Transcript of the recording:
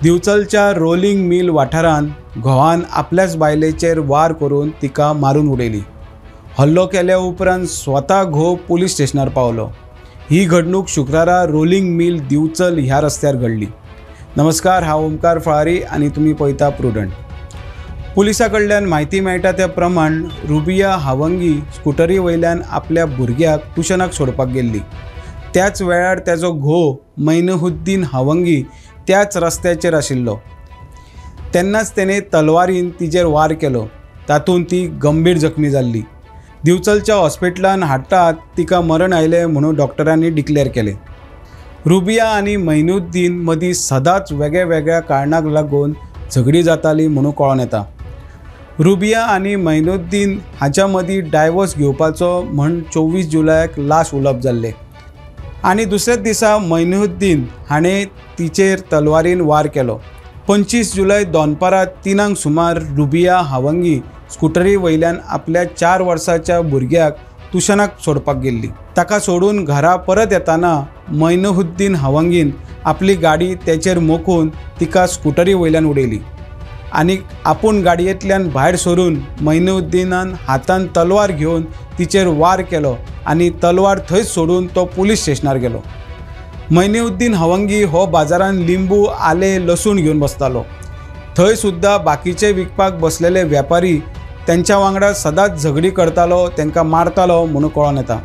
दिवचलच्या rolling mill वाठारांत घोवान आपल्याच बायलेचेर वार करून तिका मारून उडयली. हल्लो केल्या उपरांत स्वता घोव पुलीस स्टेशनार पावलो. ही घडणूक शुक्रारा रोलिंग मिल दिवचल ह्या रस्त्यार घडली. नमस्कार, हांव ओमकार फळारी आनी तुमी पळयता प्रुडंट. पुलिसां कडल्यान म्हायती मेळटा त्या प्रमाण रुबिया हावंगी स्कुटरी वयल्यान आपल्या भुरग्याक ट्युशनाक सोडपाक गेल्ली. त्याच वेळार तेजो घोव मैनहुद्दीन हावंगी त्याच रस्त्याचेर आशिल्लो. तेन्नाच तेणे तलवारीन तिजेर वार केलो. तातूंत ती गंभीर जखमी जाल्ली. दिवचलच्या हॉस्पिटलान हाडटात तिका मरण आयलें म्हणून डॉक्टरांनी डिक्लेअर केलें. रुबिया आनी मैनुद्दीन मदीं सदांच वेगळ्यावेगळ्या कारणाक लागून झगडी जाताली म्हणून कळोन येता. रुबिया आनी मैनुद्दीन हाच्या मदीं डायवोर्स घेवपाचो म्हण 24 जुलयाक लाश उलोवप जाल्लें आनी दुसऱ्याच दिसा मैनुद्दीन हाणें तिचेर तलवारीन वार केलो. 25 जुलय दनपारां 3 सुमार रुबिया हावंगी स्कुटरी वयल्यान आपल्या 4 वर्सांच्या भुरग्याक ट्युशनाक सोडपाक गेल्ली. ताका सोडून घरा परत येताना मैनुद्दीन हावंगीन आपली गाडी तेचेर मोखून तिका स्कुटरी वयल्यान उडयली आनी आपूण गाडयेंतल्यान भायर सरून मैनुद्दीनान हातान तलवार घेवन तिचेर वार केलो आनी तलवार थंयच सोडून तो पुलीस स्टेशनार गेलो. मैनुद्दीन हावंगी हो बाजारान लिंबू, आले, लसूण घेवन बसतालो. थंय सुद्दां बाकीचे विकपाक बसलेले व्यापारी त्यांच्या वांगडा सदांच झगडी करतालो, तांकां मारतालो म्हणून कळोन येता.